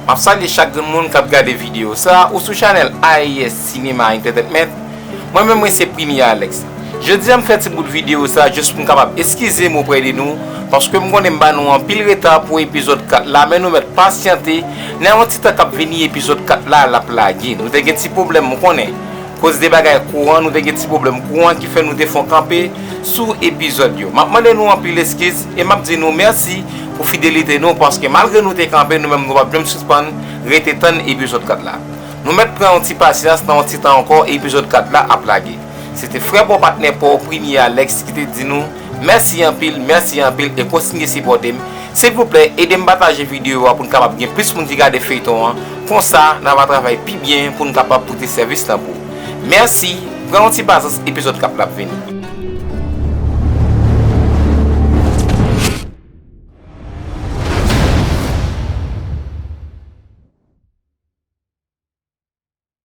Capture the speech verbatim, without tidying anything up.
M ap salye chak grenn moun k ap gade videyo sa a, ou sou chanèl A E S Cinema Entertainment. Mwen menm, mwen se Premye Alex. Jodi a, m fè ti bout videyo sa a jis pou m kapab eskize m oprè de nou, paske m konnen m ba nou anpil reta pou epizòd kat la, men nou mèt pasyante, nan yon ti tan k ap vini, epizòd kat la, l ap lage. Nou te gen ti pwoblèm, m konnen. Koz de bagay kouran, nou te gen ti pwoblèm kouran ki fè nou te fè yon kanpe sou epizòd yo. M ap mande nou anpil eskiz e m ap di nou mèsi pou fidelite nou, paske malgre nou te kanpe, nou menm nou p ap janm sispann rete tann epizòd kat la. Nou mèt pran yon ti pasyans, nan yon ti tan ankò, epizòd kat la ap lage. Se te frè pa w, patnè pa w, Premye Alex, ki te di nou mèsi anpil, mèsi anpil, e kontinye sipòte m. Silvouplè, ede m pataje videyo a pou n kapab gen plis moun ki gade feyton an. Konsa, n a va travay pi byen pou n kapab pote sèvis lan pou ou. Mèsi, pran yon ti pasyans, epizòd kat la ap vini.